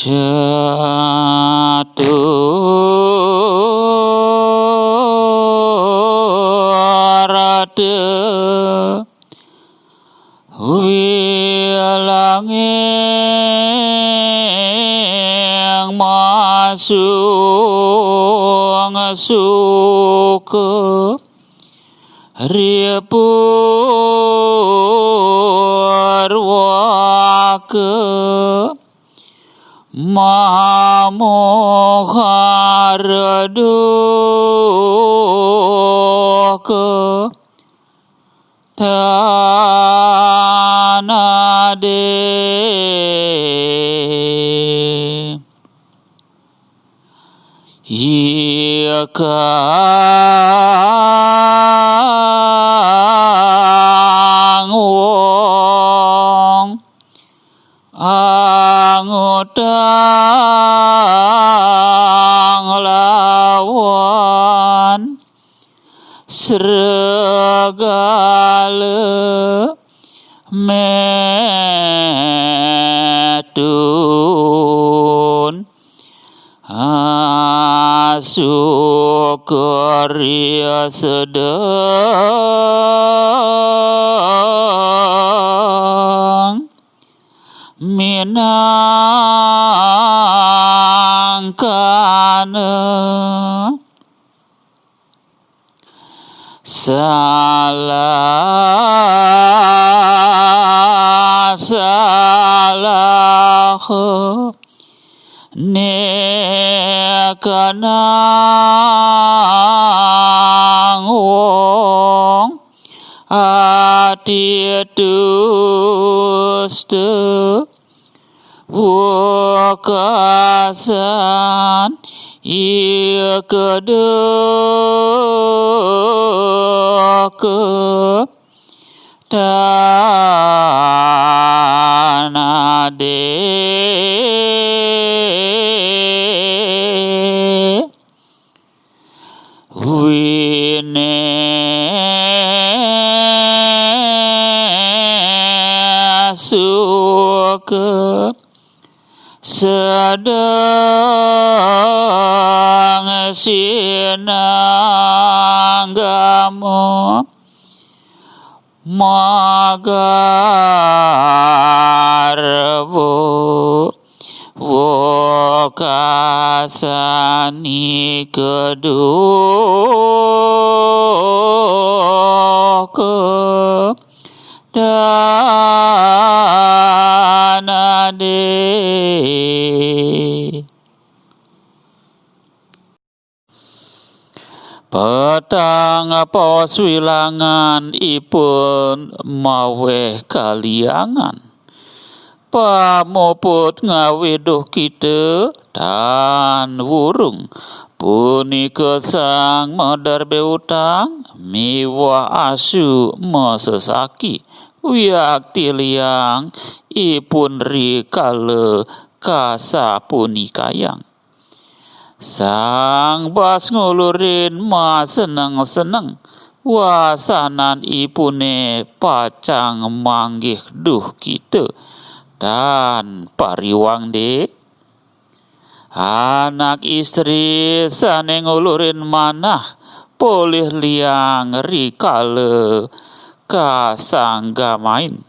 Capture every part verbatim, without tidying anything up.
Caturada wilanging masung suka ripurwaka mamuhar duka tanade. Ikang wong angutang lawan sregala metun asukri sedeng minangkana salah salah nekanang wong ati dusta wekasan ikeda ke tanade. Wine suka sedeng sinanggama magarwa wekasani keduka tanade. Petang pos wilangan ipun maweh kaliangan. Pamuput ngawi duhkita tan wurung. Punika sang maderbe utang miwah asu masesaki. Wiakti liang ipun rikala kasapunikayang. Sang bas ngulurin maseneng-seneng, wasanan ipune pacang manggih duhkita tan pariwang de. Anak istri sane ngulurin manah polih liang rikala kasanggamain.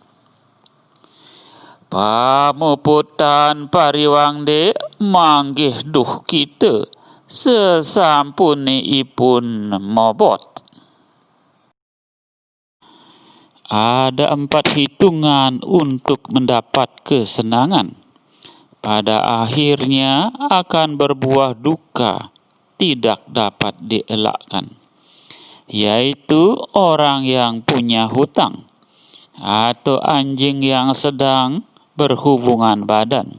Pamuput tan pariwang de manggih duhkita sasampune ipun mobot. Ada empat hitungan untuk mendapat kesenangan. Pada akhirnya akan berbuah duka tidak dapat dielakkan, yaitu orang yang punya hutang atau anjing yang sedang berhubungan badan.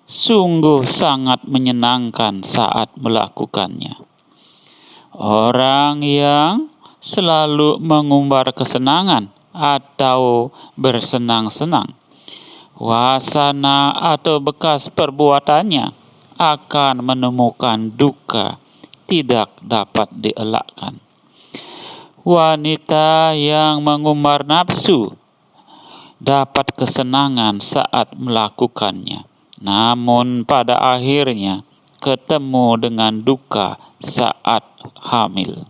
Sungguh sangat menyenangkan saat melakukannya. Orang yang selalu mengumbar kesenangan atau bersenang-senang, wasana atau bekas perbuatannya akan menemukan duka tidak dapat dielakkan. Wanita yang mengumbar nafsu dapat kesenangan saat melakukannya. Namun pada akhirnya ketemu dengan duka saat hamil.